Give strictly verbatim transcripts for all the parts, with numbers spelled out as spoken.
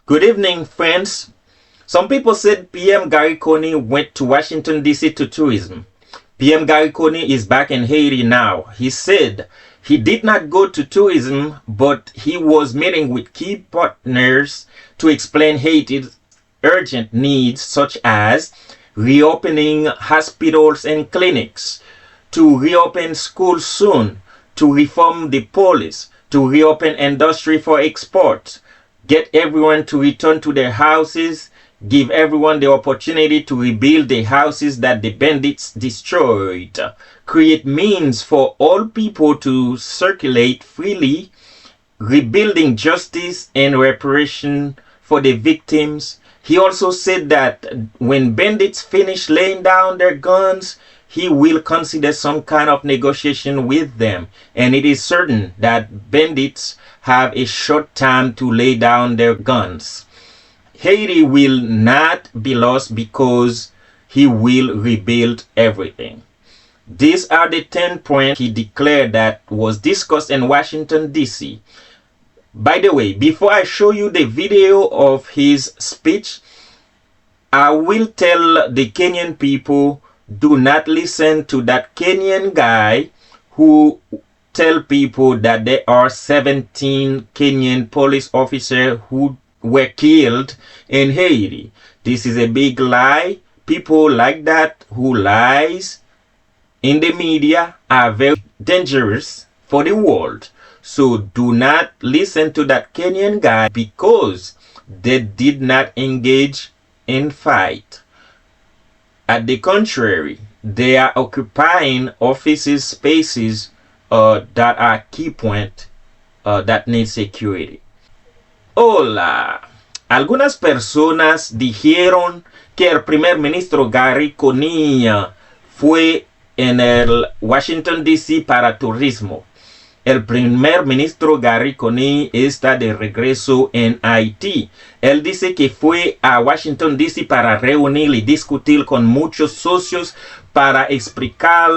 Good evening, friends. Some people said P M Garry Conille went to Washington, D C to tourism. P M Garry Conille is back in Haiti now. He said he did not go to tourism, but he was meeting with key partners to explain Haiti's urgent needs, such as reopening hospitals and clinics, to reopen schools soon, to reform the police, to reopen industry for export, get everyone to return to their houses, give everyone the opportunity to rebuild the houses that the bandits destroyed, create means for all people to circulate freely, rebuilding justice and reparation for the victims. He also said that when bandits finish laying down their guns, he will consider some kind of negotiation with them, and it is certain that bandits have a short time to lay down their guns. Haiti will not be lost because he will rebuild everything. These are the ten points he declared that was discussed in Washington, D C. By the way, before I show you the video of his speech, I will tell the Kenyan people, do not listen to that Kenyan guy who tell people that there are seventeen Kenyan police officers who were killed in Haiti. This is a big lie. People like that who lies in the media are very dangerous for the world. So do not listen to that Kenyan guy because they did not engage in fight. At the contrary, they are occupying offices spaces uh, that are key point uh, that need security. Hola. Algunas personas dijeron que el primer ministro Garry Conille fue en el Washington D C para turismo. El primer ministro Garry Conille está de regreso en Haití. Él dice que fue a Washington D C para reunir y discutir con muchos socios para explicar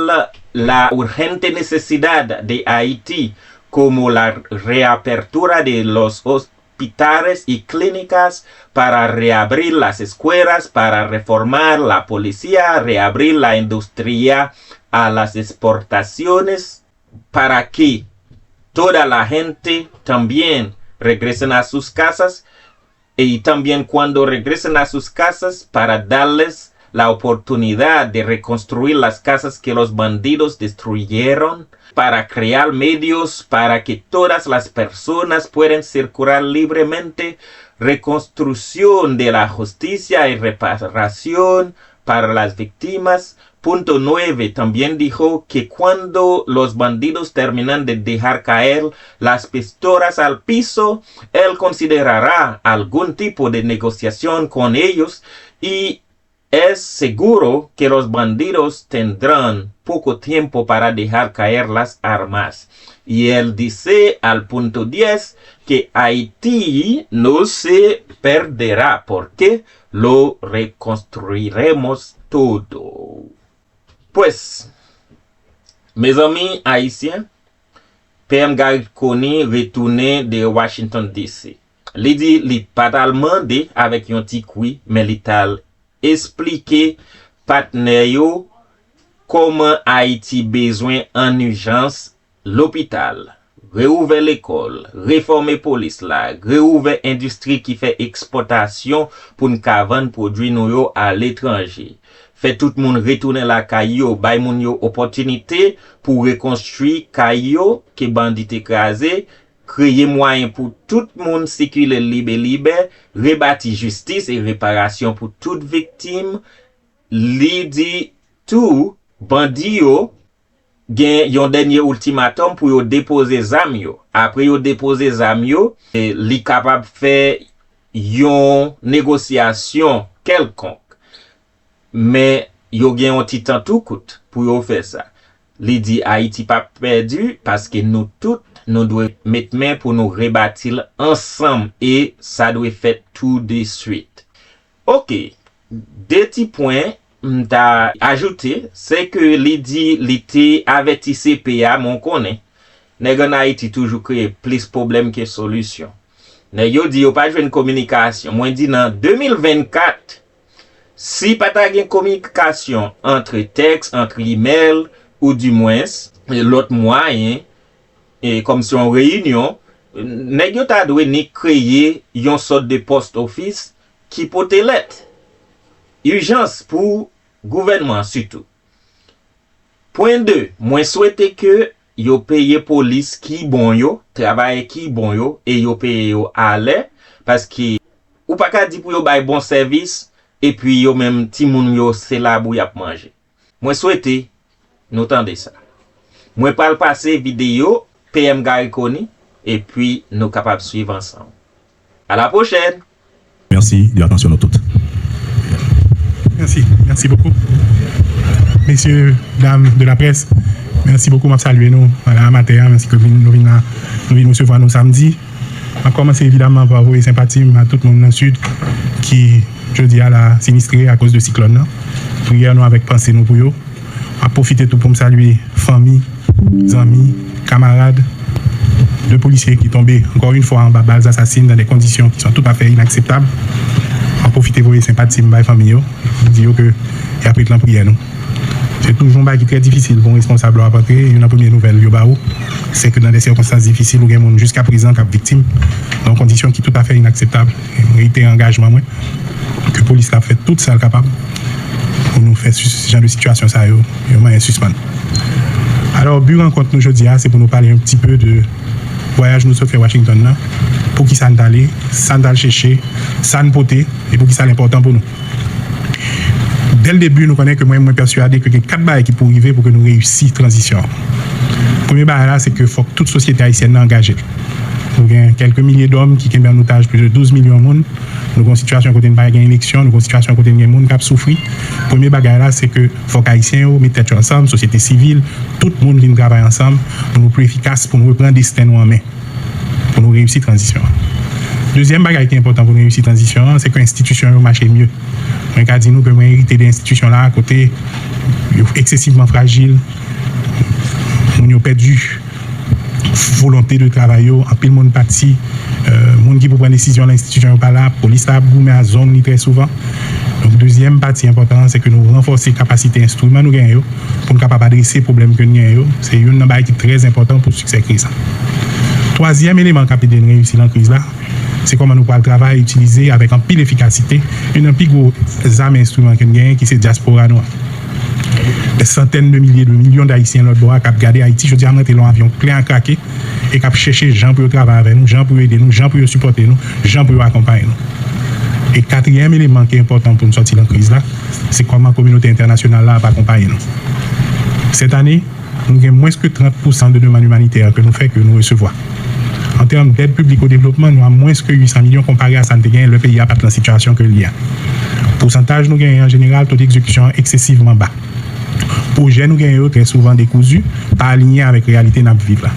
la urgente necesidad de Haití, como la reapertura de los hospitales y clínicas, para reabrir las escuelas, para reformar la policía, reabrir la industria a las exportaciones, para que toda la gente también regresen a sus casas y también cuando regresen a sus casas para darles la oportunidad de reconstruir las casas que los bandidos destruyeron, para crear medios para que todas las personas puedan circular libremente, reconstrucción de la justicia y reparación para las víctimas. Punto nueve también dijo que cuando los bandidos terminan de dejar caer las pistolas al piso, él considerará algún tipo de negociación con ellos y es seguro que los bandidos tendrán poco tiempo para dejar caer las armas. Y él dice al punto diez que Haití no se perderá porque lo reconstruiremos todo. Pues, mezanmi ayisyen, P M Garry Conille retounen de Washington D C. Li di li pa t al mande avèk yon ti kwi, men li t al esplike patnè yo kòman Ayiti bezwen an ijans lopital, reouvè lekòl, refòme polis la, reouvè endistri ki fè ekspòtasyon pou n ka vann pwodui nou yo aletranje. Fè tout moun retounen lakay yo, bay moun yo opòtinite pou rekonstwi kay yo ke bandi te kraze, kreye mwayen pou tout moun sikile libe libè, rebati jistis e reparasyon pou tout viktim. Li di tou, bandi yo gen yon dènye iltimatòm pou yo depoze zam yo. Apre yo depoze zam yo, e, li kapab fè yon negosyasyon kèlkonk. Men yo gen yon ti tan tou kout pou yo fè sa. Li di Ayiti p ap pèdi paske nou tout, nou dwe met men pou nou rebati l ansanm e sa dwe fèt tou de swit. Oke, de ti pwen m ta ajoute, se ke li di li te avèti C P A, men w konnen, nèg ann Ayiti toujou kreye plis pwoblèm ke solisyon. Nèg yo di yo pa jwenn kominikasyon. Mwen di nan de mil vennkat, si pa ta gen kominikasyon ant tèks, ant imèl, ou dimwens, lòt mwayen, e, kòmsi yon reyinyon, nèg yo ta dwe ni kreye yon sòt de post office ki pote lèt ijans pou gouvènman an sitou. Pwen de, mwen swete ke yo peye polis ki bon yo, travayè ki bon yo, e yo peye yo alè, paske ou pa ka di pou yo bay bon sèvis, epi yo menm timoun yo se labou y ap manje. Mwen swete nou tande sa. Mwen pral pase videyo P M Garry Conille, epi nou kapab swiv ansanm. À la prochaine! Merci de l'attention de toutes. Merci, merci beaucoup. Mesye, dam de la près, mèsi bokou, m ap salye nou nan la maten an, mèsi ke nou vin la, nou vin resevwa nou samdi. M ap kòmanse evidaman pa voye senpati m a tout moun nan Sid ki jodi a la sinistre akoz de siklòn nan. Priyè nou avèk panse nou pou yo. M ap pwofite tou pou m salye fanmi, zanmi, kamarad de polisye ki tonbe ankò yon fwa anba bal asasin nan de kondisyon ki son toutafè inakseptab. M ap pwofite voye senpati m bay fanmi yo, di yo ke y ap ret lan priyè nou. Se toujou yon bagay ki trè difisil pou yon responsab lè w ap antre, youn nan premye nouvèl yo ba ou, se ke nan de sikonstans difisil ou gen moun jiska prezan k ap viktim nan yon kondisyon ki toutafè inakseptab. E m reytere angajman mwen ke polis la ap fè tout sa l kapab pou nou fè jan de sitiyasyon sa yo yon manyen sispann. Alò, bi rankont nou jodi a, se pou nou pale yon ti pe de vwayaj nou sot fè Washington nan, poukisa n t ale, sa n t al chèche, sa n pote, e poukisa l enpòtan pou nou. Dè l debi, nou konnen ke mwen, mwen pèswade ke gen kat bagay ki pou rive pou ke nou reyisi tranzisyon an. Premye bagay la, se ke fòk tout sosyete ayisyèn nan angaje l. Nou gen kèlke milye dòm ki kenbe an otaj plis de douz milyon moun. Nou gen yon sitiyasyon kote n pa gen eleksyon, nou gen yon sitiyasyon kote n gen moun k ap soufri. Premye bagay la, se ke fòk Ayisyen yo met tèt yo ansanm, sosyete sivil, tout moun vin travay ansanm pou nou pli efikas, pou nou reprann desten nou an men, pou nou reyisi tranzisyon an. Dezyèm bagay ki enpòtan pou nou reyisi tranzisyon an, se ke enstitisyon yo mache mye. Mwen ka di nou ke mwen erite de enstitisyon la kote yo eksesivman frajil, moun yo pèdi volonte de travay yo, anpil moun pati, moun ki pou pran desizyon nan enstitisyon yo pa la, polis la ap goumen a zong li trè souvan. Donk, dezyèm pati enpòtan an, se ke nou ranfòse kapasite enstriman nou genyen yo pou n kapab adrese pwoblèm ke n genyen yo. Se youn nan bagay ki trè enpòtan pou siksè kriz la. Twazyèm eleman k ap ede n reyisi nan kriz la, se kòman nou pral travay, itilize avèk anpil efikasite youn nan pi gwo zam e enstriman ke n genyen, ki se dyaspora nou an. Dè santèn de milye, de milyon d Ayisyen lòt bò a k ap gade Ayiti jodi a, rantre nan yon avyon plen a krake e k ap chèche jan pou yo travay avè nou, jan pou yo ede nou, jan pou yo sipòte nou, jan pou yo akonpaye nou. E katriyèm eleman ki enpòtan pou n sòti nan kriz la, se kòman kominote entènasyonal la ap akonpaye nou. Sèt ane, nou gen mwens ke trant pousan de demann imanitè ke nou fè, ke nou resevwa. An tèm dèd piblik o devlopman, nou a mwens ke uit san milyon konpare a sa n te genyen lè peyi a pa t nan sitiyasyon ke l ye a. Pousantaj nou genyen an jeneral, to degzekisyon an eksesivman ba. Pwojè nou genyen yo trè souvan dekouzi, pa aliyen avèk reyalite n ap viv la.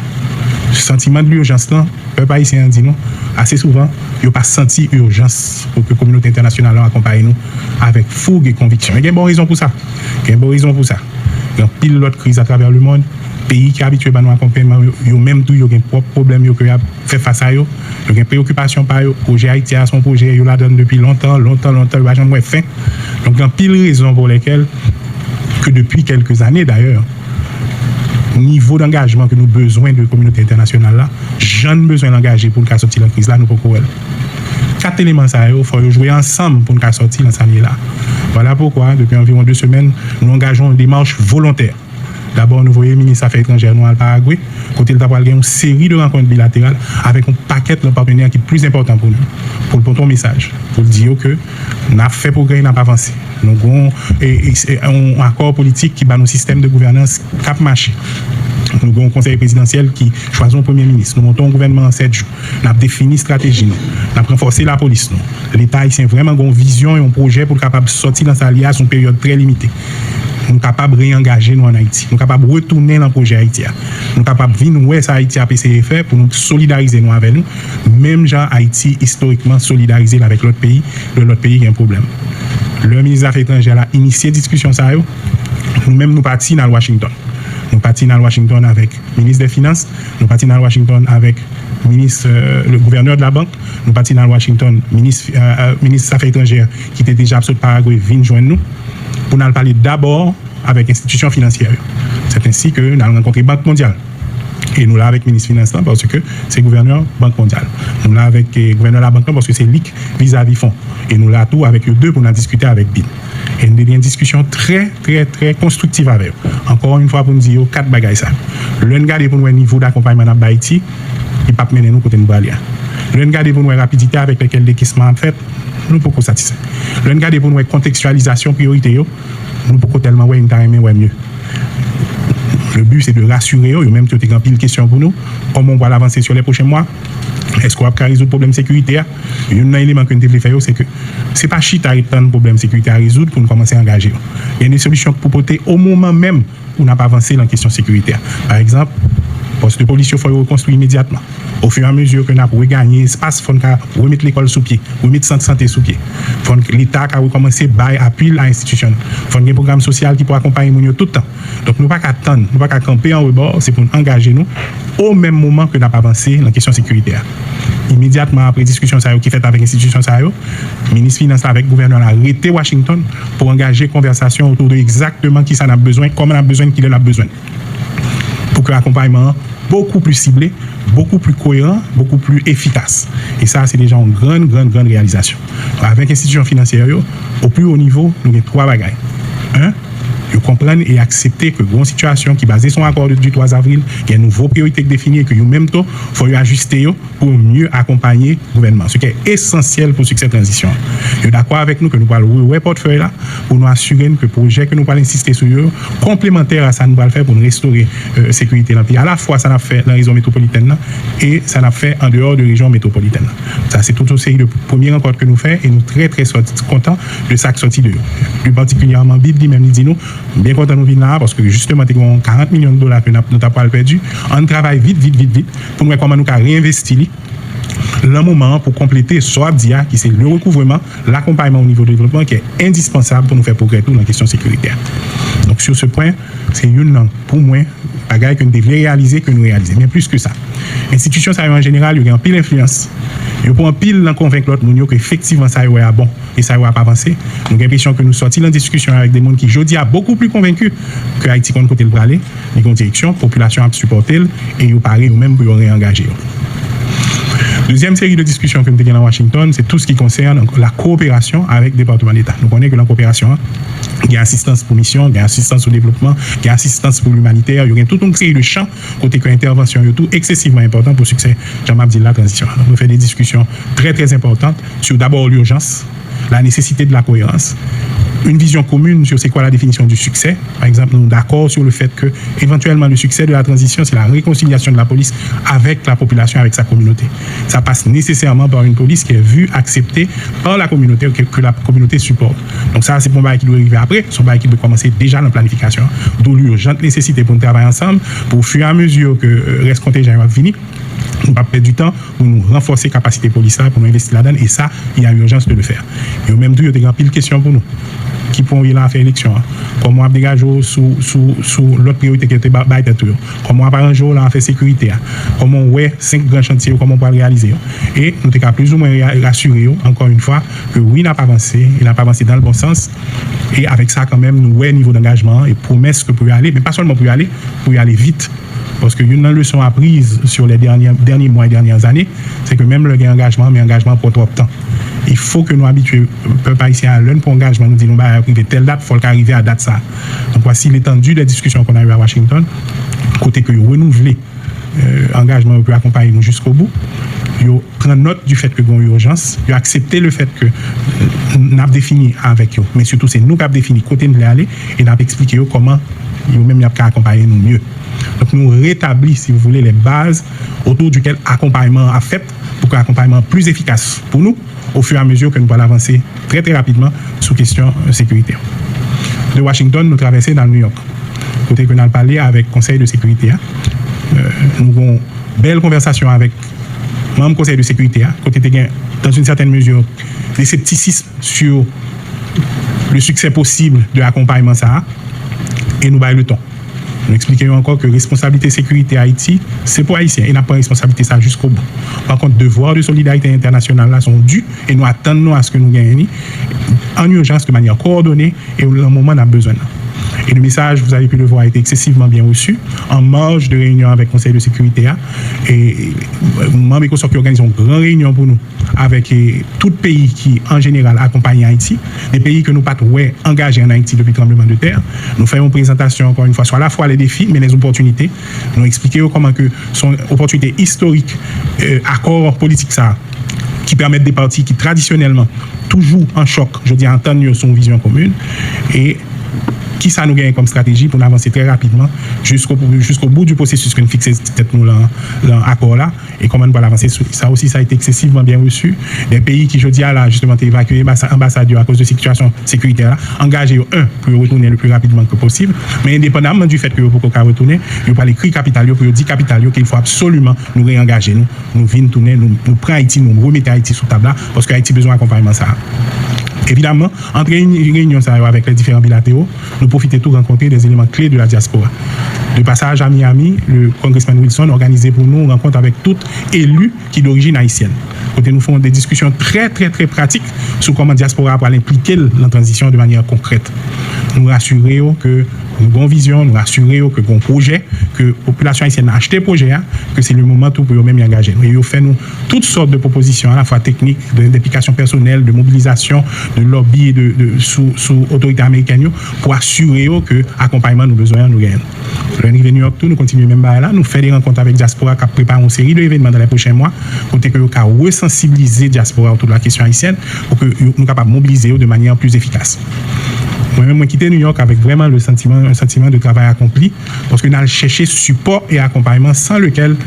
Santiman de lijans lan, pèp ayisyen an di nou, ase souvan, yo pa santi ijans pou ke kominote entènasyonal lan akonpaye nou avèk foug e konviksyon. E gen bon rezon pou sa. Gen bon rezon pou sa. Gen anpil lòt kriz atravè lemonn. Peyi ki abitye ban nou akonpayman yo, yo menm tou, yo gen pwòp pwoblèm yo ke y ap fè fas a yo. Yo gen preyokipasyon pa yo. Pwojè Ayiti a se yon pwojè yo ladan l depi lontan, lontan, lontan, yo pa janm wè fen. Donk, gen anpil rezon pou lèkèl, ke depi kèlke zane dayè, nivo dangajman ke nou bezwen de kominote entènasyonal la, jan n bezwen l angaje pou n ka sòti nan kriz la, nou poko wè l. Kat eleman sa yo, fò yo jwe ansanm pou n ka sòti nan sa n ye la. Vwala poukwa, depi anviwon de semèn, nou angaje yon demach volontè. Dabò, nou voye minis afè etranjè nou al Paragwe, kote l ta pral gen yon seri de rankont bilateral avèk yon pakèt lòt patnè ki plis enpòtan pou nou, pou l pote yon mesaj, pou l di yo ke n ap fè pwogrè, n ap avanse. Nou gen yon, e, e, e, yon akò politik ki ba nou sistèm de gouvènans k ap mache. Nou gen yon konsèy prezidansyèl ki chwazi yon premye minis. Nou monte yon gouvènman an sèt jou. N ap defini estrateji nou. N ap ranfòse lapolis nou. Leta ayisyen vrèman gen yon vizyon, yon pwojè pou l kapab sòti nan sa l ye a sou yon peryòd trè limite. Nou kapab reyangaje nou ann Ayiti. Nou kapab retounen nan pwojè Ayiti a. Nou kapab vin wè sa Ayiti ap eseye fè pou nou solidarize nou avè nou, menm jan Ayiti istorikman solidarize l avèk lòt peyi, lè lòt peyi gen pwoblèm. Lè minis zafè etranjè la inisye diskisyon sa yo, nou menm nou pati n al Washington. Nou pati n al Washington avèk minis dè finans, nou pati n al Washington avèk minis, euh, le gouverneur de la banque, nou pati nan Washington, minis, euh, euh, minis afè etranjè ki te deja ap sot Paragwe vin jwenn nou pou n al pale dabò avèk enstitisyon finansyè yo. Sèt ensi ke n al rankontre Bank Mondyal. E nou la avèk minis finans lan paske se gouvènè Bank Mondyal. Nou la avèk eh, gouvènè labank lan paske se li k vizavi fon. E nou la tou avèk yo de pou n al diskite avèk bid. E n te gen diskisyon trè, trè, trè konstriktiv avè yo. Ankò yon fwa pou n di yo kat bagay sa. Lè n gade pou n wè nivo dakonpayman n ap bay Ayiti, li p ap mennen nou kote n prale a. Lè n gade pou n wè rapidite avèk lèkèl dekesman ap fèt, nou poko satisfè. Lè n gade pou n wè kontekstyalizasyon priyorite yo, nou poko tèlman wè, e n ta renmen wè mye. Le but, c'est de rassurer yo, yo menm tou te gen anpil kesyon pou nou. Kòman w pral avanse sur les prochains mois? Èske w ap ka rezoud pwoblèm sekirite a? Youn nan eleman ke n te vle fè yo, se ke se pa chita ret tann pwoblèm sekirite a rezoud pou n kòmanse angaje yo. Gen de solisyon k pou pote o moman menm pou n ap avanse nan kesyon sekirite a. Pa egzanp, pòs de polis yo fò yo rekonstwi imedyatman. Ofiramezi ke n ap reganye espas, fò n ka remet lekòl sou pye, remet sant sante sou pye. Fò n, Leta ka rekòmanse bay apui a enstitisyon nou. Fò n gen pwogram sosyal ki pou akonpaye moun yo tout tan. Donk nou pa ka tann, nou pa ka kanpe an rebò, se pou n angaje nou o menm moman ke n ap avanse nan kesyon sekirite a. Imedyatman apre diskisyon sa yo ki fèt avèk enstitisyon sa yo, minis finans la avèk gouvènè la rete Washington pou angaje konvèsasyon otou de egzakteman kisa n ap bezwen, kòman n ap bezwen, kilè n ap bezwen. Pou ke akonpayman an bokou pli sible, bokou pli koeran, bokou pli efikas. E sa, se deja yon grann, grann, grann reyalizasyon. Avèk enstitisyon finansyè yo, o pli wo nivo, nou gen twa bagay. En, yo konprann e aksepte ke gen yon sitiyasyon ki baze sou yon akò de, du twa avril, gen nouvo priyorite k defini e ke yo menm tou, fò yo ajiste yo pou yo mye akonpaye gouvènman, ce qui est esansyèl pou siksè tranzisyon an. Yo dakò avèk nou ke nou pral rewè pòtfèy la pou nou asire n ke pwojè ke nou pral ensiste sou yo konplemantè a sa nou pral fè pou nou restore eh, sekirite nan peyi a, alafwa sa n ap fè nan rezon metwopolitèn nan e sa n ap fè andeyò de rejyon metwopolitèn nan. Sa se tout yon seri de premye rankont ke nou fè e nou trè, trè sòti, kontan de sa k sòti de yo. Pli patikilyèman, bid li menm li di nou, m byen kontan nou vin la a, paske jisteman te gen yon karant milyon de dola ke n ap, nou ta pral pèdi. Ann travay vit, vit, vit, vit, pou n wè kòman nou ka reenvesti li lan moman an pou konplete sa w ap di a, ki se le rekouvreman, lakonpayman o nivo de devlopman, ki endispansab pou nou fè pwogrè tou nan kesyon sekirite a. Donk, sur ce point, se youn nan, pou mwen, bagay ke n te vle reyalize, ke nou reyalize. Men plis ke sa, enstitisyon sa yo an jeneral, yo gen anpil enfliyans. Yo pou anpil nan konvenk lòt moun yo ke efektivman sa yo wè a bon e sa yo ap avanse. Nou gen enpresyon ke nou sòti nan diskisyon avèk de moun ki jodi a bokou pli konvenki ke Ayiti konn kote l prale, li gen yon direksyon, popilasyon ap sipòte l e yo pare yo menm pou yo reangaje yo. Dezyèm seri de diskisyon ke n te gen nan Washington, se tout sa ki konsène la kowoperasyon avèk Depatman Deta. Nou konnen ke nan kowoperasyon an, gen asistans pou misyon, gen asistans pou devlopman, gen asistans pou limanitè, yo gen tout yon seri de chan kote ke entèvansyon yo tou eksesivman enpòtan pou siksè, jan m ap di l la, tranzisyon an. Donk, nou fè de diskisyon trè, trè enpòtan sur d'abord l'urgence, la nécessité de la cohérence, une vision commune sur c'est quoi la définition du succès. Par exemple, nou dakò sur le fait que, éventuellement, le succès de la transition, c'est la réconciliation de la police avec la population, avec sa communauté. Ça passe nécessairement par une police qui est vue, acceptée par la communauté, que, que la communauté supporte. Donk sa, se pa yon bagay ki dwe rive apre, se yon bagay ki dwe kòmanse deja nan planifikasyon an. D'où l'urgente nécessité pou n travay ansanm, pou au fur et à mesure que euh, rès kontenjan yo ap vini, nou p ap pèdi tan pou nou ranfòse kapasite polis la, pou nou envesti ladan l, e sa, il y a urgence de le faire. Yo menm tou, yo te gen anpil kesyon pou nou. Ki pwen w ye lan afè eleksyon an? Kòman w ap degaje w sou, sou, sou lòt priyorite ke yo te ba- bay tèt ou yo? Kòman w ap aranje w lan afè sekirite a? Kòman w wè senk gran chantye yo, kòman w pral reyalize yo? E nou te ka plizoumwen re- rasire yo, ankò yon fwa, ke wi, n ap avanse, e n ap avanse dans le bon sens. E avèk sa, kanmenm, nou wè nivo dangajman an e pwomès ke pou yo ale, men pa sèlman pou yo ale, pou yo ale vit. Paske youn nan leson apriz sur les derniers, derniers mois et dernières années, se ke menm lè gen angajman, men angajman an pran twòp tan. Il faut que nou abitye pèp ayisyen a, lè n pran angajman, nou di nou bagay ap rive tèl dat, fò l ka rive a dat sa. Donc voici l'étendue des discussions qu'on a eues à Washington, kote ke yo renouvle euh, angajman yo pou yo akonpaye nou jiskobou. Yo pran nòt du fait que gen yon urjans, yo aksepte le fait que euh, n ap defini avèk yo, men sitou se nou k ap defini kote n vle ale e n ap eksplike yo kòman yo menm y ap ka akonpaye nou mye. Donk nou retabli, si vous voulez, les bases autour duquel akonpayman an ap fèt pou ke akonpayman an pli efikas pou nou au fur et à mesure que nou pral avanse trè, trè rapidman sou kesyon euh, sekirite. De Washington, nou travèse n al New York, kote ke n al pale avèk Konsèy de Sekirite a. Euh, nou gen yon bèl konvèsasyon avèk manm Konsèy de Sekirite a, kote te gen, dans une certaine mesure, de scepticisme sur le succès possible de akonpayman sa a, e nou bay le ton. Nou eksplike yo ankò ke responsablite sekirite Ayiti, se pou Ayisyen, e n ap pran responsablite sa jiskobou. Pa kont, devwa de solidarite entènasyonal la se yon di, e nou atann nou aske nou genyen li, an ijans, de manyè kowòdone, e nan moman n ap bezwen l. Et le message, vous avez pu le voir, a été excessivement bien reçu en marge de réunion avec Conseil de sécurité. Et manm ECOSOC yo òganize yon gran reyinyon pou nou avèk eh, tout peyi ki an jeneral akonpaye Ayiti, de peyi ke nou pa t wè angaje an Ayiti depi tranbleman de tè. Nou fè yon prezantasyon, encore une fois, sur à la fois les défis, mais les opportunités. Nou eksplike yo kòman ke se yon opòtinite istorik, eh, akò politik sa a, ki pèmèt de pati ki tradisyonèlman toujou an chòk, jodi a antann yo sou yon vizyon komin, e kisa nou genyen kòm estrateji pou n avanse trè rapidman jusqu'au, jusqu'au bout du processus ke n fikse tèt nou lan, lan akò la, e kòman n pral avanse sou li. Sa osi, sa a été excessivement bien reçu. De peyi ki, jodi a la, justement, te evakye anbasa-, anbasad yo akoz de sitiyasyon sekiritè la, angaje yo, un, pou yo retounen le plus rapidement que possible, men endepandamman du fait ke yo poko ka retounen, yo pral ekri kapital yo pou yo di kapital yo ke il faut absolument nou reangaje nou, nou vin tounen, nou, nou pran Ayiti, nou remete Ayiti sou tab la, paske Ayiti bezwen akonpayman sa a. Evidamman, antre reyinyon sa yo avèk les différents bilatéraux, nou pwofite tou rankontre des éléments clés de la diaspora. De passage à Miami, le congressman Wilson òganize pou nou rankont avèk tout eli ki dorijin ayisyèn, kote nou fè de diskisyon trè, trè, trè pratik sou kòman dyaspora a pral enplike l nan tranzisyon de manyè konkrèt. Nou rasire yo ke nou gen yon vizyon, nou rasire yo ke gen yon pwojè, ke popilasyon ayisyèn nan achte pwojè a, ke se le moman tou pou yo menm y angaje nou. E yo fè nou tout sòt de pwopozisyon, alafwa teknik, de, de enplikasyon pèsonèl, de mobilizasyon, de lòbi, de, de, sou, sou otorite amerikèn yo, pou asire yo ke akonpayman nou bezwen an, nou genyen l. Lè n rive New York tou, nou kontinye menm bagay la, nou fè de rankont avèk dyaspora k ap prepare yon seri de evènman dans les prochains mois, kote ke yo ka resansibilize dyaspora otou de la kesyon ayisyèn, pou ke yo, nou kapab mobilize yo de manyè pli efikas. Mwen menm, mwen kite New York avèk vrèman le sentiment, un sentiment de travail accompli, paske n al chèche sipò e akonpayman san lekel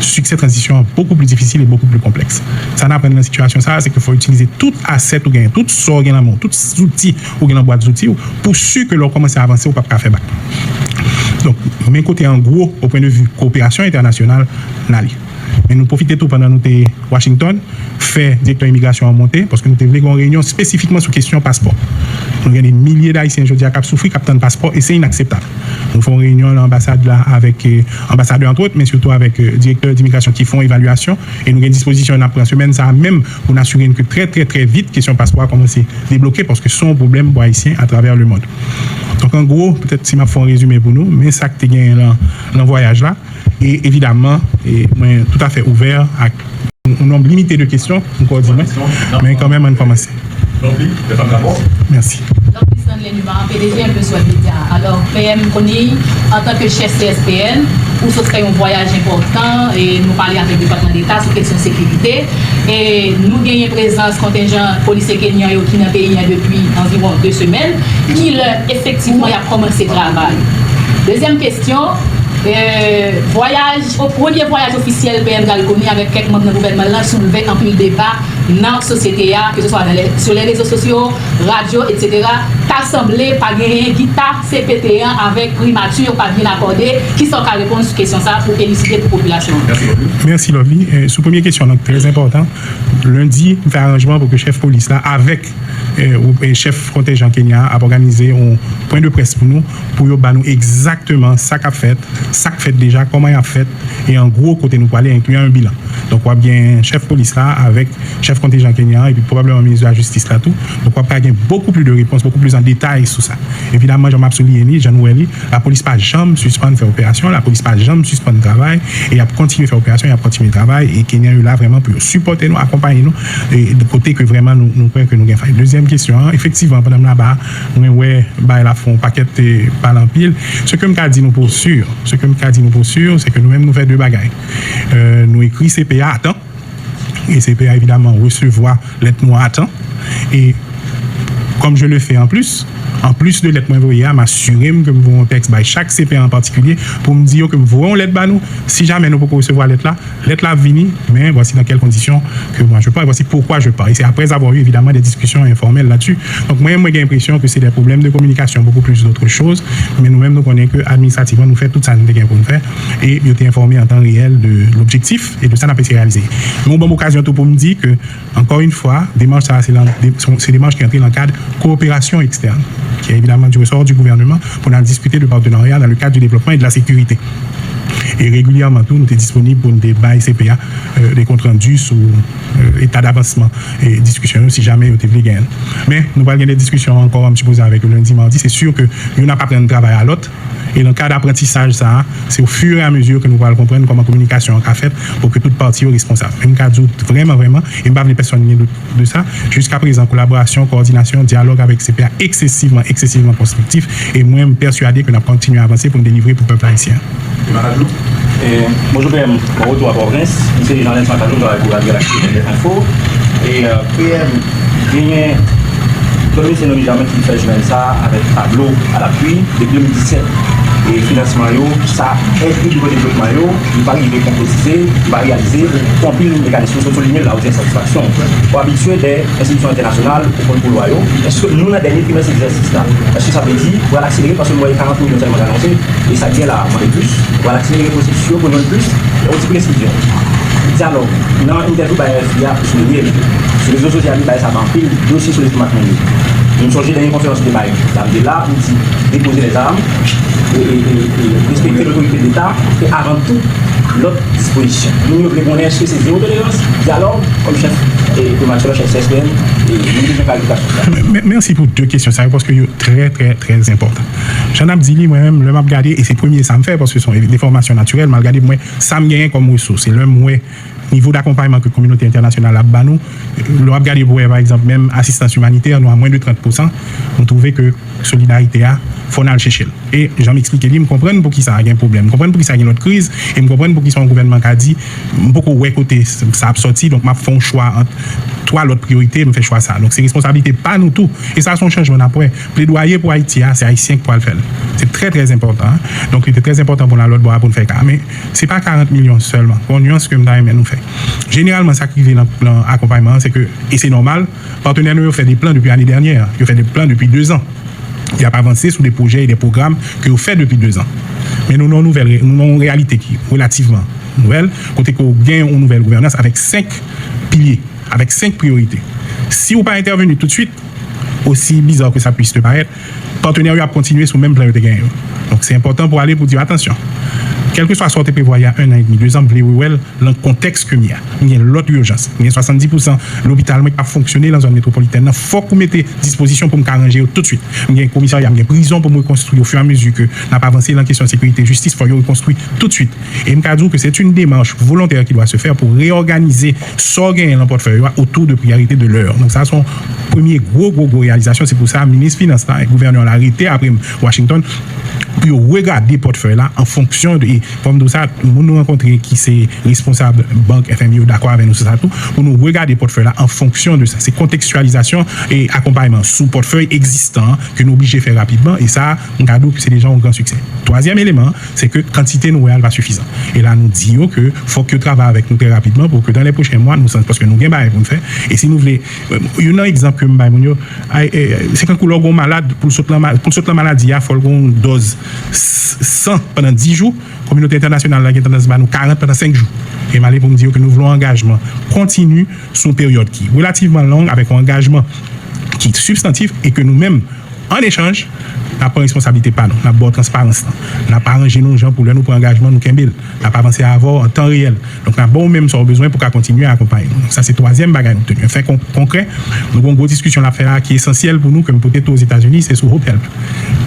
siksè tranzisyon an bokou pli difisil e bokou pli konplèks. Sa n aprann nan sitiyasyon sa a, se ke fò itilize tout asèt ou genyen, tout sa w gen nan men w, tout zouti ou gen nan bwat zouti w, pou si ke lè w kòmanse avanse, ou p ap ka fè bak. Donk, men kote an gwo, au point de vue koperasyon entènasyonal, n ale. Men nou pwofite tou pandan nou te Washington, fè direktè imigrasyon an monte, paske nou te vle gen yon reyinyon espesifikman sou kesyon paspò. Nou gen de milye d Ayisyen jodi a k ap soufri, k ap tann paspò, e se inakseptab. Nou fè yon reyinyon nan anbasad la avèk eh, anbasadè, antwòt, men sitou avèk eh, direktè dimigrasyon ki fè yon evalyasyon, e nou gen dispozisyon n ap pran semèn sa a menm pou n asire n ke trè, trè, trè vit, kesyon paspò a kòmanse debloke, paske se yon pwoblèm pou Ayisyen atravè lemonn. Donk, an gwo, petèt si m ap fè yon rezime pou nou, men sa k te genyen lan, lan vwayaj la, e evidamman, e mwen toutafè ouvè ak yon nonb limite de kesyon, m kwè w di mwen, men kanmenm, ann kòmanse. Mèsi. Lòbli Stanley Numa, P D G M E Swèl Medya. Alò, P M Conille, antanke chèf C S P N, ou sot fè yon vwayaj enpòtan, e nou pale avèk Depatman Deta sou kesyon sekirite. E nou genyen prezans kontenjan polisye kenyan yo ki nan peyi a depi anviwon de semèn. Kilè efektivman y ap kòmanse travay? Dezyèm kesyon, eh, vwayaj, o premye vwayaj ofisyèl P M Garry Conille avèk kèk manm nan gouvènman l lan soulve anpil deba nan sosyete a, ke se swa nan lè, sou lè rezo sosyo, radyo, etsetera. Ta sanble pa genyen gita C P T an avèk primati yo pa byen akòde. Kisa w ka reponn sou kesyon sa a pou eliside pou popilasyon an? Mèsi, Lovely. Eh, sou premye kesyon an, trè enpòtan, lendi, m fè aranjman pou ke chèf polis la avèk eh, ou- eh, chèf kontenjan Kenya a ap òganize yon pwen de près pou nou, pou yo ba nou egzakteman sa k ap fèt, sa k fèt deja, kòman y ap fèt, e an gwo kote nou prale, enkli yon bilan. Donk, w ap gen chèf polis la avèk chèf kontenjan Kenya an, epi pwobableman minis de la jistis la tou. Donk, w ap ka gen bokou pli de repons, bokou plis an detay sou sa. Evidamman, jan m ap souliye li, jan nou wè li, lapolis pa janm sispann fè operasyon, lapolis pa janm sispann travay, e y ap kontinye fè operasyon, y ap kontinye travay, e Kenyan yo la vrèman pou yo sipòte nou, akonpaye nou, e de kote ke vrèman nou, nou kwè ke nou gen fay. Dezyèm kesyon an, efektivman, pandan m laba, mwen wè bagay la fè yon pakèt, eh, pale anpil. Se ke m ka di nou pou si, se ke m ka di nou pou si, se ke nou menm nou fè de bagay. Eh, nou ekri C P A atan, e C P A evidamman resevwa lèt nou atan. E comme je le fais en plus, an plis de lèt mwen voye a, m asire m ke m voye yon tèks bay chak C P A an patikilye pou m di yo ke m voye yon lèt ba nou. Si jamè nou poko resevwa lèt la, lèt la ap vini, mais voici dans quelles conditions que moi je pars, voici pourquoi je pars. Et c'est après avoir eu évidemment des discussions informelles là-dessus. Donk, mwen, mwen gen enpresyon ke se de pwoblèm de kominikasyon, beaucoup plus d'autre chose. Men nou menm, nou konnen ke administrativman, nou fè tout sa nou te gen pou nou fè. E yo te enfòme an tan reyèl de lobjektif e de sa n ap eseye reyalize. Men ou ban m okazyon tou pou m di ke, encore une fois, demach sa a, se lan, de, se, se demach ki antre lan kad koperasyon ekstèn. qui est évidemment du ressort du gouvernement, pou n al diskite de partenarya dans le cadre du développement et de la sécurité. E regilyèman tou, nou te disponib pou n te bay C P A, euh, de kontrandi sou, euh, eta davansman e diskisyon yo, si jamè yo te vle genyen l. Men, nou pral gen de diskisyon ankò, m sipoze, avèk yo lendi, madi. Se si ke youn ap aprann travay a lòt. E nan kad aprantisaj sa a, se ofiramezu ke nou pral konprann kòman kominikasyon an ka fèt pou ke tout pati yo responsab. Men m ka di w vrèman, vrèman, e m pa vle pèsonn gen dout de sa, jiska prezan, kolaborasyon, kowòdinasyon, dyalòg avèk C P A eksesivman, eksesivman konstriktif, e mwen, m pèswade ke n ap kontinye avanse pou n delivre pou pèp ayisyen. Makadou. E, bonjou P M, bon retou a Pòtoprens. M se Jean Ernest Makadou, m travay pou Radio Galaxy F M Info. E, euh, P M, genyen Domi Senoli Jamen ki fè jounen sa avèk tablo a lapui depi de mil disèt. E finansman yo, sa èd ki pou devlopman yo, li pa rive konkretize, li pa reyalize pou anpil mekanis yo sou limit la ou gen satisfaksyon. Ou abitye dè enstitisyon entènasyonal, ou konn pou lwa yo. Èske nou nan dènye trimès egzèsis la? Èske sa vle di pral akselere paske nou wè karant milyon sèlman k anonse e sa k gen la mande plis? Pral akselere pwosesis yo pou jwenn plis? Yon ti presizyon. Dyalòg. Nan entèvyou bay R F I a, ou souliye l. Sou rezo sosyal, li bay sa nan anpil dosye sou lestomak moun yo. M sonje dènye konferans li te bay la, m te la, m di depoze lèzam, e, e, e, e respekte lotorite deta, e avan tout lòt dispozisyon. Moun yo vle konnen èske se zewo tolerans, dyalòg, kòm chèf e, e Matcholo, chèf C S P N, e nou bezwen klarifikasyon sou sa. Mèsi pou de kesyon sa yo, paske yo trè, trè, trè enpòtan. Jan n ap di li, mwen menm, lè m ap gade, e se premye sa m fè, paske se yon de fòmasyon natirèl, m al gade pou mwen sa m genyen kòm resous. E lè m wè nivo dakonpayman ke kominote entènasyonal ap ba nou, lè w ap gade pou wè, pa egzanp, menm asistans imanitè, nou a mwens de trant pousan, m twouve ke solidarite a, fò n al chèche l. E jan m eksplike li, m konprann poukisa gen pwoblèm, m konprann poukisa gen lòt kriz, e m konprann poukisa yon gouvènman ka di, m poko wè kote sa ap sòti, donk m ap fè yon chwa ant twa lòt priyorite, m fè chwa sa. Donk se responsablite pa nou tou. E sa se yon chanjman n ap wè. Pledwaye pou Ayiti a, se Ayisyen ki pral fè l. Se trè, trè enpòtan. Donk li te trè enpòtan pou n al lòt bò a pou n fè ka. Men se pa karant milyon sèlman. Gon nyans ke m ta renmen nou fè. Jeneralman, sa k rive nan, nan akonpayman an, se ke, e se nòmal, patnè nou yo fè de plan depi ane dènyè, yo fè de plan depi dezan. Y ap avanse sou de pwojè e de pwogram ke yo fè depi dezan. Men nou nan yon nouvèl, nou nan yon reyalite ki relativman nouvèl, kote ke w gen yon nouvèl gouvènans avèk senk pilye, avèk senk priyorite. Si w pa entèveni toutswit, osi biza ke sa pwis te parèt, patnè yo ap kontinye sou menm plan yo te genyen yo. Donk, se enpòtan pou ale pou di yo, atansyon, kèlkeswa sa w te prevwa y a en an edmi, dezan, m vle rewè l nan kontèks ke m ye a. M gen lòt ijans. M gen swasanndis pousan lopital mwen k ap fonksyone nan zòn metwopolitèn nan. Fòk ou mete dispozisyon pou m ka ranje yo toutswit. M gen komisarya, m gen prizon pou m rekonstwi ofiramezi ke n ap avanse nan kesyon sekirite, jistis, fò yo rekonstwi toutswit. E m ka di w ke c'est une démarche volontaire qui doit se faire pour réorganiser sa w genyen nan pòtfèy ou a autour de priorités de l'heure. Donk sa se yon premye gwo, gwo, gwo reyalizasyon. Se pou sa, minis finans la, gouvènè la rete apre m Washington, pou yo regade pòtfèy la an fonksyon de, e fò m di w sa, moun nou rankontre ki se responsab bank F M I yo dakò avè nou sou sa tou, pou nou regade pòtfèy la an fonksyon de sa. Se kontekstyalizasyon e akonpayman sou pòtfèy egzistan an ke nou oblije fè rapidman, e sa, m ka di w ke se deja yon gran siksè. Twazyèm eleman an, se ke kantite nou wè a l pa sifizan. E la nou di yo ke fòk yo travay avèk nou trè rapidman pou ke dans les prochains mois nou santi, paske nou gen bagay pou n fè. E si nou vle, youn nan egzanp ke m bay moun yo, ay, e, se kankou lè w gen yon malad, pou l sot nan ma-, pou l sot nan maladi a, fò l gen yon dòz s-, san pandan dis jou, kominote entènasyonal la gen tandans ba nou karant pandan senk jou. E m ale pou m di yo ke nou vle yon angajman kontini sou yon peryòd ki relativman long, avèk yon angajman ki sibstantif, e ke nou menm, an echanj, n ap pran responsablite pa nou, n ap ba w transparans lan, n ap aranje nou yon jan pou lè nou pran angajman, nou kenbe l, n ap avanse avè w an tan reyèl. Donk, n ap ba w menm sa w bezwen pou w ka kontinye akonpaye nou. Donk, sa se twazyèm bagay nou obteni. Anfen, kon-, konkrè, nou gen yon gwo diskisyon n ap fè la ki esansyèl pou nou, ke m pote tou Ozetazini, se sou Hope Help.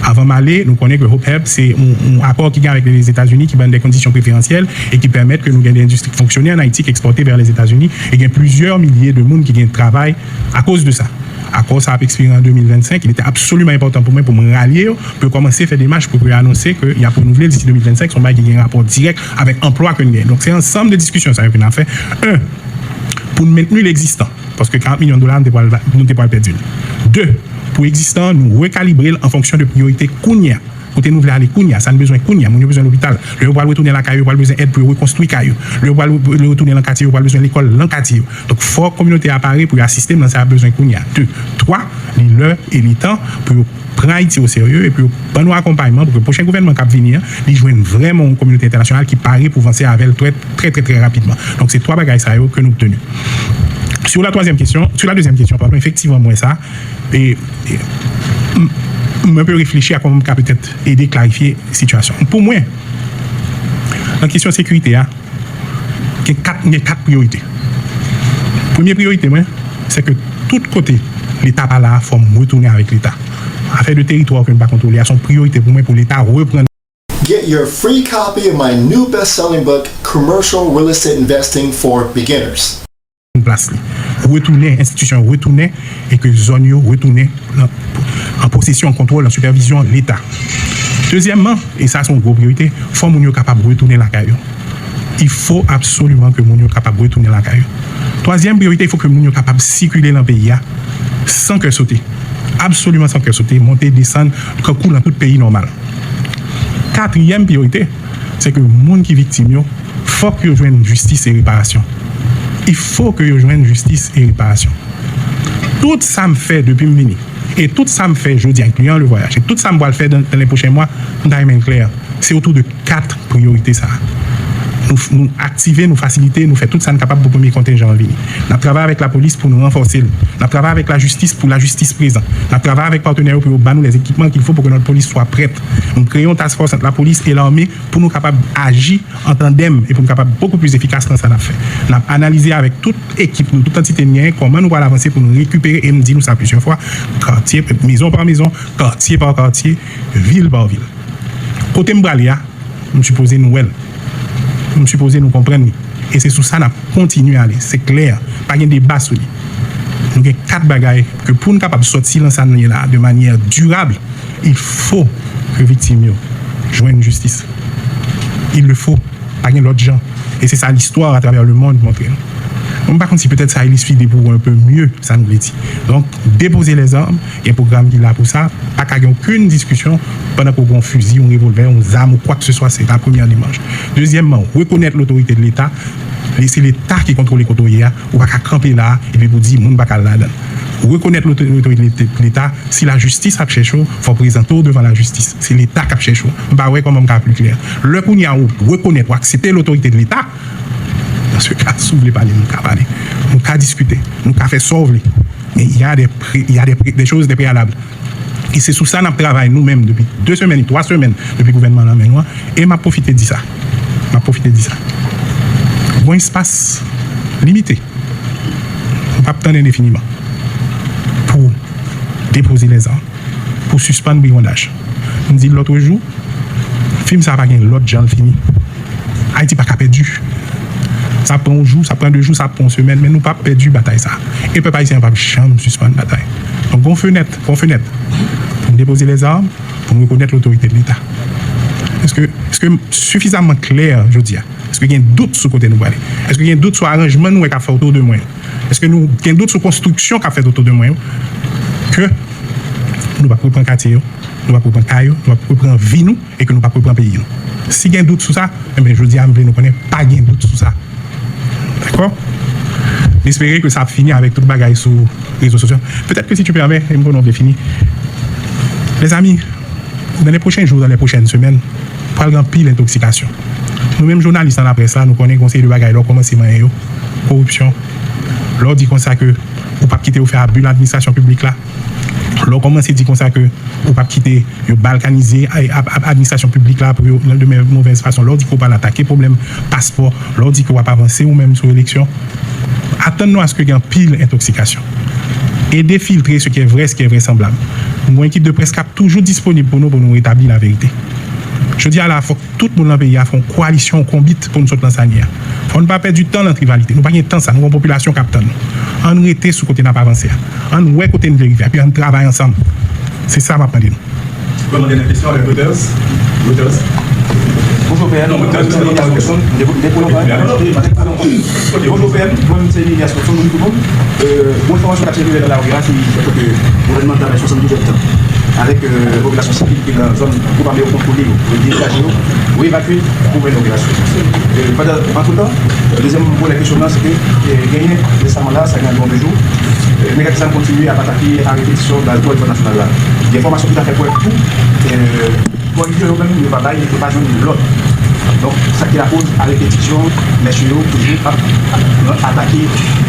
Avan m ale, nou konnen ke Hope Help se yon, yon akò ki gen avèk Lèzetazini ki ban n de kondisyon preferansyèl e ki pèmèt ke nou gen de endistri k fonksyone ann Ayiti, k ekspòte vè Lèzetazini, e gen plizyè milye de moun ki gen travay akoz de sa. Akò sa ap ekspire an de mil vennsenk, il était absolument important pou mwen pou mwen ralye yo, pou yo kòmanse fè demach pou yo anonse ke y ap renouvle l disi de mil vennsenk, se yon bagay ki gen rapò dirèk avèk anplwa ke n gen. Donk, se ansanm de diskisyon sa yo ke n ap fè. En, pou n mentni legzistan, paske karant milyon dola, nou te pral, nou te pral pèdi l. De, pou egzistan an, nou rekalibre l an fonksyon de priyorite kounye a. Kote nou vle ale kounye a, sa n bezwen kounye a. Moun yo bezwen lopital. Lè yo pral retounen lakay yo, yo pral bezwen èd pou yo rekonstwi kay yo. Lè yo pral re-, retounen nan katye yo, yo pral bezwen lekòl nan katye yo. Donk, fò kominote a pare pou yo asiste m nan sa y ap bezwen kounye a. De, twa, li lè e li tan pou yo pran Ayiti oserye e pou yo ban nou akonpayman pou ke pwochen gouvènman k ap vini an, li jwenn vrèman yon kominote entènasyonal ki pare pou vanse avè l trè, trè, trè, trè rapidman. Donk, se twa bagay sa yo ke nou obteni. Sur la troisième question, sur la deuxième question, pardon, efektivman, m wè sa. E, e, m, Mwen pe reflechi a kòman m ka petèt ede klarifye sitiyasyon. Pou mwen, nan kesyon sekirite a, gen kat, gen kat priyorite. Premye priyorite mwen, se ke tout kote Leta pa la a, fò m retounen avèk Leta. Afè de teritwa ke m pa kontwole a, se yon priyorite pou mwen pou Leta reprann Get your free copy of my new best-selling book, Commercial Real Estate Investing for Beginners. Plas li. Retounen, enstitisyon yo retounen, e ke zòn yo retounen nan, an posesyon, an kontwòl, an sipèvizyon Leta. Dezyèmman, e sa se yon gwo priyorite, fò moun yo kapab retounen lakay yo. Il faut absolument que moun yo kapab retounen lakay yo. Twazyèm priyorite, il faut que moun yo kapab sikile nan peyi a san kè sote. Absoliman san kè sote, monte, desann, tankou nan tout peyi nòmal. Katriyèm priyorite, se ke moun ki viktim yo, fòk yo jwenn jistis e reparasyon. Il faut que yo jwenn jistis e reparasyon. Tout sa m fè depi m vini, e tout sa m fè jodi a, incluant le voyage, e tout sa m pral fè dans, dans les prochains mois, m ta renmen l klè, se otou de kat priyorite sa a. Nou, nou aktive, nou fasilite, nou fè tout sa n kapab pou premye kontenjan an vini. N ap travay avèk lapolis pou nou ranfòse l. N ap travay avèk lajistis pou lajistis prezan. N ap travay avèk patnè yo pou yo ba nou les équipements qu'il faut pour que notre police soit prête. Nou kreye yon task force ant lapolis e lame pou nou kapab aji an tandèm e pou nou kapab bokou plis efikas nan sa n ap fè. N ap analize avèk tout ekip nou, tout antite n genyen, kòman nou pral avanse pou nou rekipere, e m di nou sa plizyè fwa, katye, mezon pa mezon, katye pa katye, vil pa vil. Kote m prale a, m sipoze nou wè l. M sipoze nou konprann li. E se sou sa n ap kontinye ale. Se klè. Pa gen deba sou li. Nou gen kat bagay ke pou n kapab sòti nan sa n ye la de manyè dirab, il faut que viktim yo jwenn jistis. Il le faut. Pa gen lòt jan. E se sa listwa atravè le mond montre nou. Mwen pa konn si petèt sa ilistre de pou un peu mieux sa nou vle di. Donk, depoze lèzam, gen pwogram ki la pou sa, pa ka gen okenn diskisyon pandan ke w gen yon fizi, yon revòlvè, yon zam ou kwa ke se swa, se la premyè demach. Dezyèmman, rekonèt lotorite de Leta, li se Leta ki kontwole kote w ye a, ou pa ka kanpe la a, epi pou di moun pa ka al ladan l. Rekonèt loto-, lotorite de Leta, si lajistis ap chèche w, fò w prezante w devan lajistis. Se Leta k ap chèche w. M pa wè kòman m ka pli klè. Lè kounye a ou rekonèt, ou aksepte lotorite de Leta, dans ce cas, si w vle pale, nou ka pale. Nou ka diskite. Nou ka fè sa w vle. Men il y a des pré-, il y a des pré-, des choses, des préalables. E se sou sa n ap travay nou menm depi de semèn, twa semèn, depi gouvènman an nan men nou an. E m ap pwofite di sa. M ap pwofite di sa. Gon espas limite. M p ap tann endefiniman pou depoze lèzam, pou sispann brigandaj. M di l lòt jou, fim sa a pa gen lòt jan l fini. Ayiti pa ka pèdi. Sa ap pran yon jou, sa ap pran de jou, sa ap pran yon semèn, men nou p ap pèdi batay sa a. E pèp ayisyen an p ap janm sispann batay. Donk, gon fenèt, gon fenèt pou n depoze lèzam, pou n rekonèt lotorite de Leta. Èske, èske m sifizaman klè jodi a? Èske gen dout sou kote nou prale? Èske gen dout sou aranjman nou wè k ap fè otou de mwen yo? Èske nou gen dout sou konstriksyon k ap fèt otou de mwen yo? Ke nou p ap reprann katye yo, nou p ap reprann kay yo, nou p ap reprann vi nou, e ke nou p ap reprann peyi nou. Si gen dout sou sa, enben, jodi a, m vle nou konnen, pa gen dout sou sa. Dakò? M espere ke sa ap fini avèk tout bagay sou rezo sosyo. Petèt ke si tu permets, e m konnen w vle fini. Mezanmi, dans les prochains jours, dans les prochaines semaines, pral gen anpil entoksikasyon. Nou menm jounalis nan laprès la, nou konnen gon seri de bagay lè w kòmanse manyen yo, koripsyon. Lè w di konsa ke ou p ap kite yo fè abi nan administrasyon piblik la, lè w kòmanse di konsa ke ou p ap kite yo balkanize a-, a-, a-, administrasyon piblik la pou yo nan de mè-, movèz fason, lè w di ke w pral atake pwoblèm paspò, lè w di ke w ap avanse ou menm sou eleksyon, atann nou aske gen anpil entoksikasyon. Ede filtre ce qui est vrai, ce qui est vraisemblable. Nou gon ekip de près k ap toujou disponib pou nou, pou nou retabli laverite. Jodi a la, fòk tout moun nan peyi a fè yon kowalisyon, yon konbit pou nou sot nan sa n ye a. Fò n pa pèdi tan nan trivalite. Nou pa gen tan sa. Nou gon popilasyon k ap tann nou. Ann rete sou kote n ap avanse a. Ann wè kote n vle rive a. Epi ann travay ansanm. Se sa m ap mande nou. Vwèman dènyè kesyon avèk Reuters. Reuters. Bonjou, P M. Non, Reuters, non, non, non, non. Bonjou, P M. Mwen, se Elias Robson, moun pou moun. Euh, bon enfòmasyon k ap sikile nan lari a, se kote gouvènman an travay swasanndouz èdtan avèk, euh, popilasyon sivil ki nan zòn gwoup ame yo kontwole yo, pou yo degaje yo, pou evakye, pou mennen operasyon. Euh, pandan, antretan, dezyèm volè kesyon nan, se ke, euh, genyen resaman la, sa gen anviwon de jou, euh, nèg ak zam kontinye ap atake a repetisyon baz dwòg entènasyonal la. Gen enfòmasyon ki ta fè kwè tou, euh, Kondisyon yo menm, yo pa bay, yo pa jwenn lòd. Donk, sa ki lakoz a repetisyon, mesye yo toujou ap, ap atake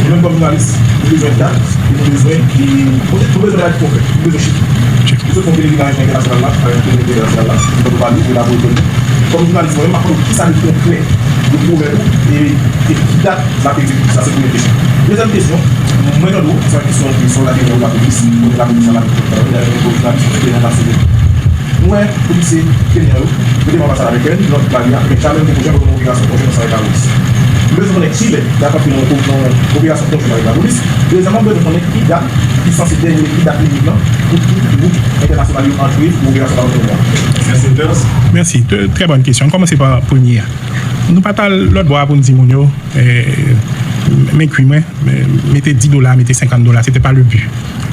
Nou menm kòm jounalis, nou bezwen dat, e nou bezwen, e, nou bezwen bagay konkrè, nou bezwen chif. Nou sot fè yon pèlerinaj nan entènasyonal la, avèk kominote entènasyonal la, nou pale, nou laborite nou. Kòm jounalis, mwen menm, m ap mande w kisa de konkrè nou pwomèt ou, e, e ki dat n ap egzekite. Sa se premye kesyon. Dezyèm kesyon, mwen tande w, se yon kesyon ki sou lakel nou lapolis, kote lapolis la, lapolis la, lapolis la, Nou wè polisye kenyan yo, yo te pran anbasad amerikèn, nan tout lari a, men jamè nou te pwojè pou yon operasyon konjwen ansanm avèk lapolis. Nou bezwen konnen kilè y ap antre nan yon ko- nan yon operasyon konjwen avèk lapolis. Dezyèmman, nou bezwen konnen ki dat ki sanse dènye, ki dat limit lan pou tout gwoup entènasyonal yo antre pou operasyon pa nan peyi a. Mèsi, Tèns. Mèsi. Trè, trè bòn kesyon. N kòmanse pa premye a. Nou pa t al lòt bò a pou n di moun yo, eh, men kwi mwen, men mete dis dola, mete senkant dola. Se te pa le bi.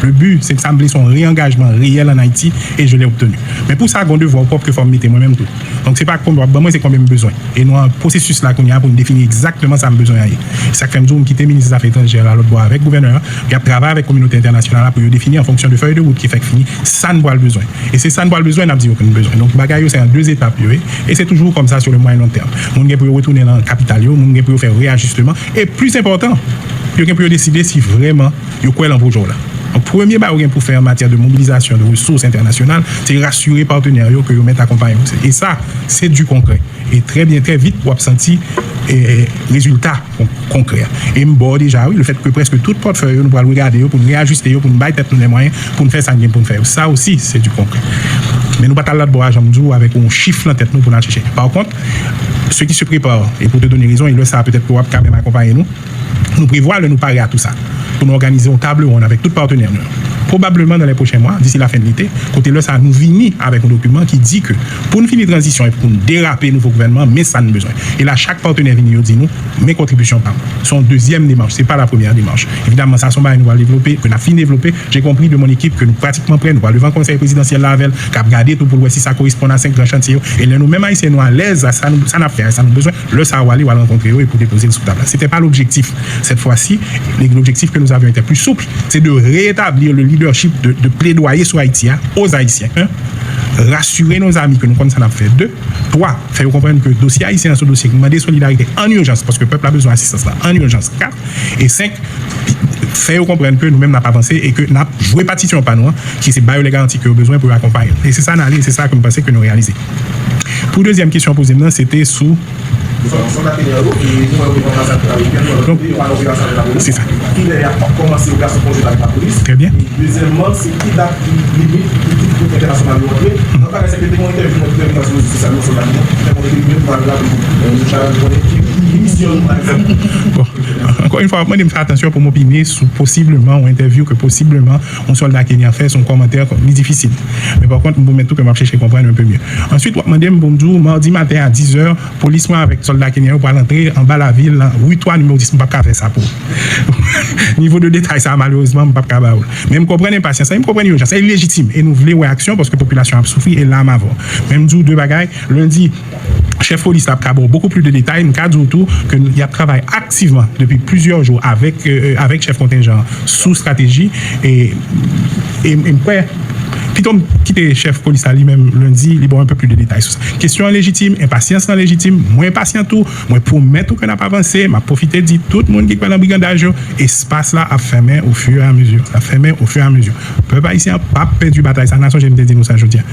Le bi, se ke sa m vle, se yon reyangajman reyèl ann Ayiti, e je l'ai obtenu. Men pou sa, gen yon devwa pwòp ke fò m mete mwen menm tou. Donk, se pa konbyen w ap ban mwen, se konbyen m bezwen. E nou an pwosesis la kounye a pou n defini egzakteman sa m bezwen an ye. Se sa k fè m di w, m kite minis zafè etranjè la lòt bò avèk gouvènè a, y ap travay avèk kominote entènasyonal la pou yo defini an fonksyon de fèy de wout ki fèk fini, sa n pral bezwen. E se sa n pral bezwen, n ap di yo ke n bezwen. Donk, bagay yo, se an de etap yo ye. E se toujou kòmsa sur le moyen long terme. Moun gen pou yo retounen nan kapital yo, moun gen pou yo fè reajisteman. E plis enpòtan, yo gen pou yo deside si vrèman yo kwè lan pwojè w la. Donk, premye bagay ou gen pou fè an matyè de mobilizasyon de resous entènasyonal, se rasire patnè yo ke yo mèt akonpaye w. E sa, se di konkrè. E trè byen, trè vit, w ap santi, e, rezilta kon- konkrè. E m ba w deja, wi, lefèt ke prèske tout pòtfèy yo, nou pral regade yo, pou n reyajiste yo, pou n bay tèt nou lè mwayen, pou n fè sa n gen pou n fè yo. Sa osi, se di konkrè. Men nou pa t al lòt bò a, jan m di w, avèk yon chif lan tèt nou pou n al chèche. Pa kont, ce qui se prépare, et pour te donner raison, e lè sa a, petèt ke w ap ka menm akonpaye nou, nou prevwa, lè nou pare a tou sa, pou nou òganize yon table ronde avèk tout patnè nou yo. Probableman, dans les prochains mois, d'ici la fin de l'été, kote lè sa a, nou vini avèk yon dokiman ki di ke pou n fini tranzisyon e pou n derape nouvo gouvènman, men sa n bezwen. E la, chak patnè vini, yo di nou, men kontribisyon pa m. Se yon dezyèm demach, se pa la premyè demach. Evidaman, sa se yon bagay nou pral devlope, ke n ap fin devlope. J'ai compris de mon équipe ke nou pratikman prè, nou pral devan konsèy prezidansyèl la avè l, k ap gade tou pou l wè si sa koresponn a senk gran chantye yo. E lè nou menm Ayisyen nou alèz a sa nou, sa n ap fè a, sa nou bezwen, lè sa a w ale, w al rankontre yo e pou depoze l sou tab la. C'était pas l'objectif. Cette fois-ci, l'objectif que nous avions était plus souple, c'est de rétablir le leadership de, de plaidoyer sur Haïti a, aux Haïtiens. Un, rassurer nos amis que nou konn sa n ap fè. De, twa, fè yo konprann ke dosye ayisyen an se yon dosye ki mande solidarite an ijans, paske pèp la bezwen asistans la an ijans. Kat, e senk, fè yo konprann ke nou menm n ap avanse e ke n ap jwe patisyon pa nou an, ki se ba yo lè garanti ke yo bezwen pou yo akonpaye nou. E se sa n ale, e se sa ke m panse ke nou reyalize. Pou dezyèm kesyon poze m nan, se te sou Donk, se sa. Trè byen. Dezyèmman, se ki dat limit pou tout gwoup entènasyonal yo antre? Nan bagay sa, te gen yon entèvyou mwen te fè nan sou rezo sosyal yo, sou lakou, te mwen te mwen pale la pou nou chak konnen ki misyon nou pa egzanp. Bon, ankò yon fwa, m ap mande m fè atansyon pou m opine sou posibleman yon entèvyou ke posibleman yon sòlda kenyan fè, se yon kòmantè, li difisil. Men pa kont, m pwomèt ou ke m ap chèche konprann un peu mieux. Answit, w ap mande m pou m di w, madi maten a diz è, polis mwen avèk sòlda kenyan yo pral antre anba lavil, ri twa, nimewo dis, m p ap ka fè sa pou ou. Nivo de detay sa, malerezman, m p ap ka ba ou l. Men m konprann enpasyans lan, e m konprann ijans lan, e li lejitim, e nou vle wè aksyon paske popilasyon ap soufri, e la m avè w. Men m di w de bagay, lendi, chèf polis la ap ka ba w beaucoup plus de détails, m ka di w tou ke y ap travay aktivman depi plizyè jou avèk, euh, avèk chèf kontenjan sou estrateji, e, e, e m kwè, Pito m kite chèf polis la li menm lendi, li ba w un peu plus de détails sou sa. Kesyon an lejitim, enpasyans lan lejitim, mwen enpasyan tou, mwen pwomèt ou ke n ap avanse, m ap pwofite di tout moun ki kwè nan brigandaj yo, espas la ap fèmen au fur et à mesure, ap fèmen au fur et à mesure. Pèp ayisyen an p ap pèdi batay sa, n a sonje m te di nou sa jodi a.